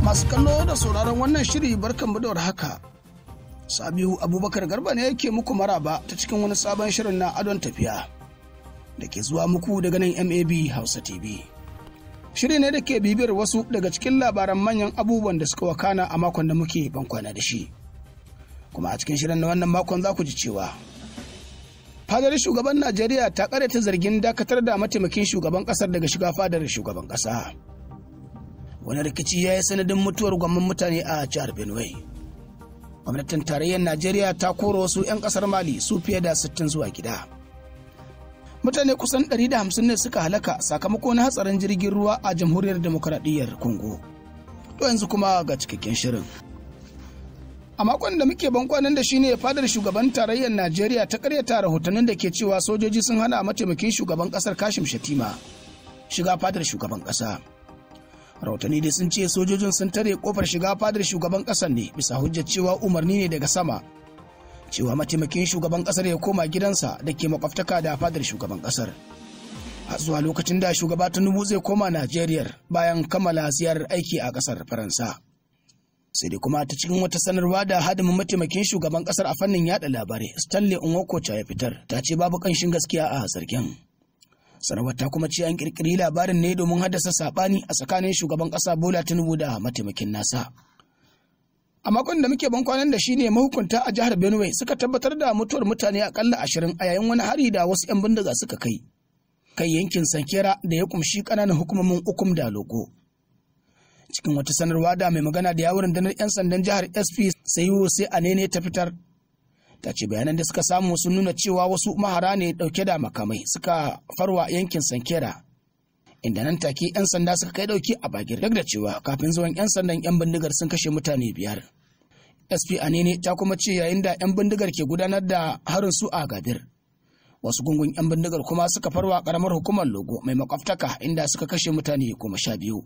Masu kallo da sauraron wannan shiri, barkanmu da warhaka. Sabiu Abubakar Garba ne yake muku maraba ta cikin wani sabon shirin na Adon Tafiya da ke zuwa muku daga nan MAB Hausa TV. Shiri ne da ke bibiyar wasu daga cikin labaran manyan abubuwan da suka wakana a makon da muke bankwana da shi. Kuma a cikin shirin na wannan makon za ku ji cewa fadar shugaban Najeriya ta karyata zargin dakatar da mataimakin shugaban kasar daga shiga fadar shugaban kasa. Wani rikici ya yi sanadin mutuwar gwamman mutane a jihar Benue. Gwamnatin tarayyar Najeriya ta koro wasu 'yan kasar Mali su fiye da 60 zuwa gida. Mutane kusan 150 ne suka halaka sakamakon hatsarin jirgin ruwa a Jamhuriyar Demokaradiyyar Congo. To, yanzu kuma ga cikakken shirin. A makon da muke bankwanan da shine fadar shugaban tarayyar Najeriya ta karyata rahotannin da ke cewa sojoji sun hana mataimakin shugaban kasar Kashim Shatima shiga fadar shugaban kasa. Rahotanni dai sun ce sojojin sun tare kofar shiga fadar shugaban kasar ne bisa hujjar cewa umarni ne daga sama cewa mataimakin shugaban kasar ya koma gidansa da ke makwabtaka da fadar shugaban kasar har zuwa lokacin da shugaba Tinubu zai koma Najeriya bayan kammala ziyarar aiki a kasar Faransa. Sai dai kuma ta cikin wata sanarwa da hadimin mataimakin shugaban kasar a fannin yada labarai Stanley Nwokocha ya fitar, ta ce babu kanshin gaskiya a zargin. Sanarwar ta kuma ce an kirkiri labarin ne domin haddasa sabani a tsakanin shugaban kasa Bola Tinubu da mataimakin nasa. A makon da muke ban kwanan da shi ne mahukunta a jihar Benue suka tabbatar da mutuwar mutane akalla 20 a yayin wani hari da wasu 'yan bindiga suka kai kai yankin Sankera da ya kumshi ƙananan hukumomin Ukum da Logo. Cikin wata sanarwa da mai magana da yawun rundunar 'yan sandan jihar, SP Sayo Sai Anene, ta fitar, ta ce bayanan da suka samu sun nuna cewa wasu mahara ne dauke da makamai suka farwa yankin Sankera, inda nan take 'yan sanda suka kai dauki a Bagir, duk da cewa kafin zuwan 'yan sandan 'yan bindigar sun kashe mutane biyar. SP Anene ta kuma ce yayin da 'yan bindigar ke gudanar da harin su a Gabir, wasu gungun 'yan bindigar kuma suka farwa karamar hukumar Logo mai makwabtaka, inda suka kashe mutane 12.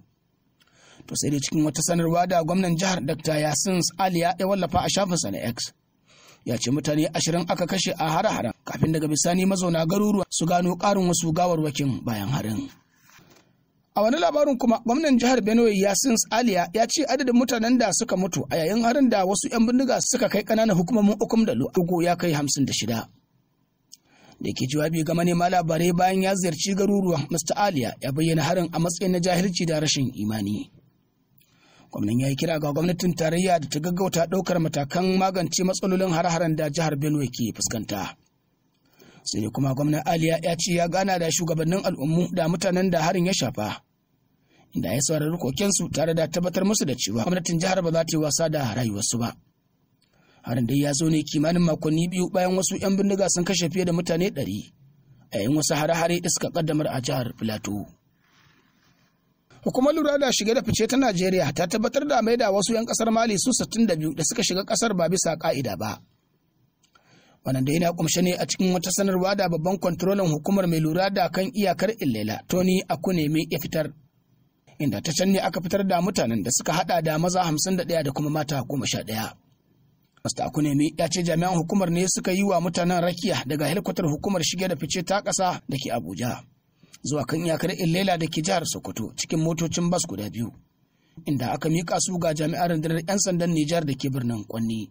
To sai dai cikin wata sanarwa da gwamnan jihar Dr. Yasin Aliya ya wallafa a shafinsa na X, ya ce mutane 20 aka kashe a hare-haren kafin daga bisani mazauna garuruwa su gano ƙarin wasu gawarwakin bayan harin. A wani labarin kuma, gwamnan jihar Benue Yasin Aliya ya ce adadin mutanen da suka mutu a yayin harin da wasu 'yan bindiga suka kai ƙananan hukumomin Ukum da Logo ya kai 56. Da ke jawabi ga manema labarai bayan ya ziyarci garuruwan, Mr. Aliya ya bayyana harin a matsayin na jahilci da rashin imani. Gwamnan ya yi kira ga gwamnatin tarayya da ta gaggauta ɗaukar matakan magance matsalolin har-haren da jihar Benue ke fuskanta. Sai dai kuma gwamnan Aliya ya ce ya gana da shugabannin al'ummu da mutanen da harin ya shafa, inda ya saurari kokensu tare da tabbatar musu da cewa gwamnatin jihar ba za ta yi wasa da rayuwarsu ba. Harin dai ya zo ne kimanin makonni 2 bayan wasu 'yan bindiga sun kashe fiye da mutane 100 a yayin wasu hare-hare da suka kaddamar a jihar Filato. Hukumar lura da shige da fice ta Najeriya ta tabbatar da maida wasu 'yan kasar Mali su 62 da suka shiga kasar ba bisa ka'ida ba. Wannan da yana kumshe ne a cikin wata sanarwa da babban kwantrolan hukumar mai lura da kan iyakar Illela, Tony Akuneme, ya fitar. Inda ta can ne aka fitar da mutanen da suka hada da maza 51 da kuma mata 11. Mr. Akunemi ya ce jami'an hukumar ne suka yi wa mutanen rakiya daga helikwatar hukumar shige da fice ta ƙasa da ke Abuja zuwa kan iyakar Illela da ke jihar Sokoto cikin motocin bas guda biyu, inda aka mika su ga jami'an rundunar 'yan sandan Nijar da ke birnin Kwanni.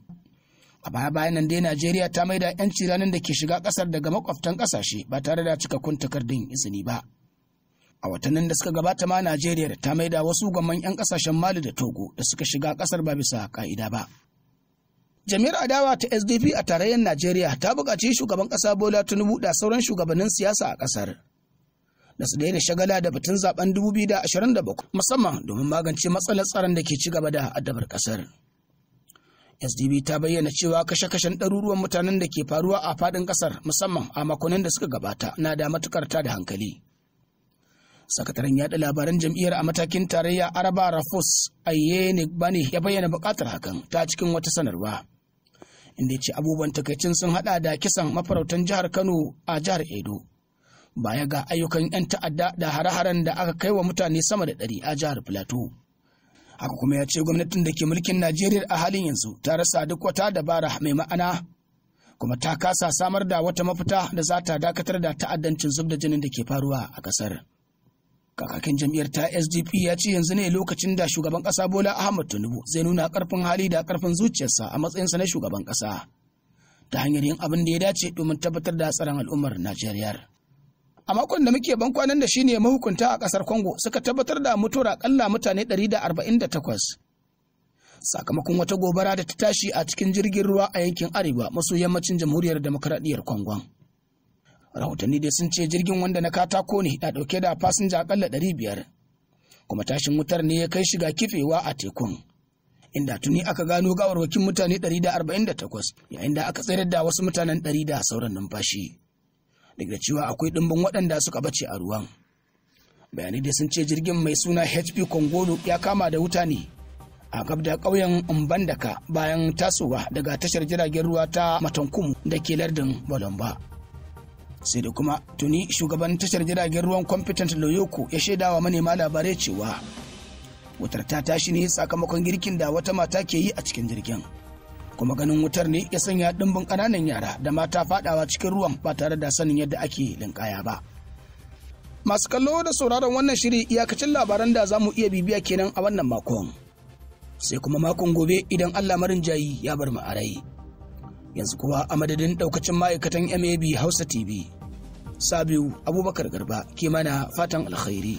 A baya bayan nan dai Najeriya ta maida 'yanci ranar da ke shiga kasar daga makwabtan kasashe ba tare da cikakkun takardun izini ba. A watannin da suka gabata ma Najeriya ta maida wasu gwamman 'yan kasashen Mali da Togo da suka shiga kasar ba bisa ka'ida ba. Jami'ar adawa ta SDP a tarayyar Najeriya ta buƙaci shugaban ƙasa Bola Tinubu da sauran shugabannin siyasa a ƙasar da su daina shagala da batun zaben 2027, musamman domin magance matsalar tsaron da ke ci gaba da addabar kasar. SDP ta bayyana cewa kashe-kashen ɗaruruwan mutanen da ke faruwa a faɗin ƙasar, musamman a makonnin da suka gabata, na da matukar da hankali. Sakataren yaɗa labaran jam'iyyar a matakin tarayya, Araba Rufus Aiyegbeni, ya bayyana buƙatar hakan ta cikin wata sanarwa, inda ya ce abubuwan takaicin sun haɗa da kisan mafarautan jihar Kano a jihar Edo, baya ga ayyukan 'yan ta'adda da hare-haren da aka kai wa mutane sama da 100 a jihar Plateau. Haka kuma ya ce gwamnatin da ke mulkin Najeriya a halin yanzu ta rasa duk wata dabara mai ma'ana, kuma ta kasa samar da wata mafita da za ta dakatar da ta'addancin zub da jinin da ke faruwa a kasar. Kakakin jam'iyyar ta SDP ya ce yanzu ne lokacin da shugaban ƙasa Bola Ahmad Tinubu zai nuna ƙarfin hali da ƙarfin zuciyarsa a matsayinsa na shugaban ƙasa, ta hanyar yin abin da ya dace domin tabbatar da tsaron al'ummar Najeriya. A makon da muke ban kwanan da shine mahukunta a ƙasar Congo suka tabbatar da mutuwar akalla mutane 148 sakamakon wata gobara da ta tashi a cikin jirgin ruwa a yankin arewa maso yammacin Jamhuriyar Demokradiyyar Congo. Rahotanni dai sun ce jirgin wanda na katako ne na dauke da fasinja akalla 500, kuma tashin wutar ne ya kai shiga kifewa a tekun, inda tuni aka gano gawarwakin mutane 148 yayin da aka tsayar da wasu mutanen 100 da sauran numfashi, duk da cewa akwai ɗimbin waɗanda suka bace a ruwan. Bayanai dai sun ce jirgin mai suna HP Kongolo ya kama da wuta ne a gab da ƙauyen Mbandaka bayan tasowa daga tashar jiragen ruwa ta Matankumu da ke lardin Bolomba. Sai da kuma tuni shugaban tashar jiragen ruwan Competent Loyoko ya shaidawa manema labarai cewa wutar ta tashi ne sakamakon girkin da wata mata ke yi a cikin jirgin. Kuma ganin wutar ne ya sanya ɗimbin ƙananan yara da mata faɗawa cikin ruwan ba tare da sanin yadda ake linkaya ba. Masu kallo da sauraron wannan shiri, iyakacin labaran da za mu iya bibiya kenan a wannan makon. Sai kuma makon gobe idan Allah marin jayi ya bar mu a rai. Yanzu kuwa a madadin ɗaukacin ma'aikatan MAB Hausa TV, Sabiu Abubakar Garba ke mana fatan alkhairi.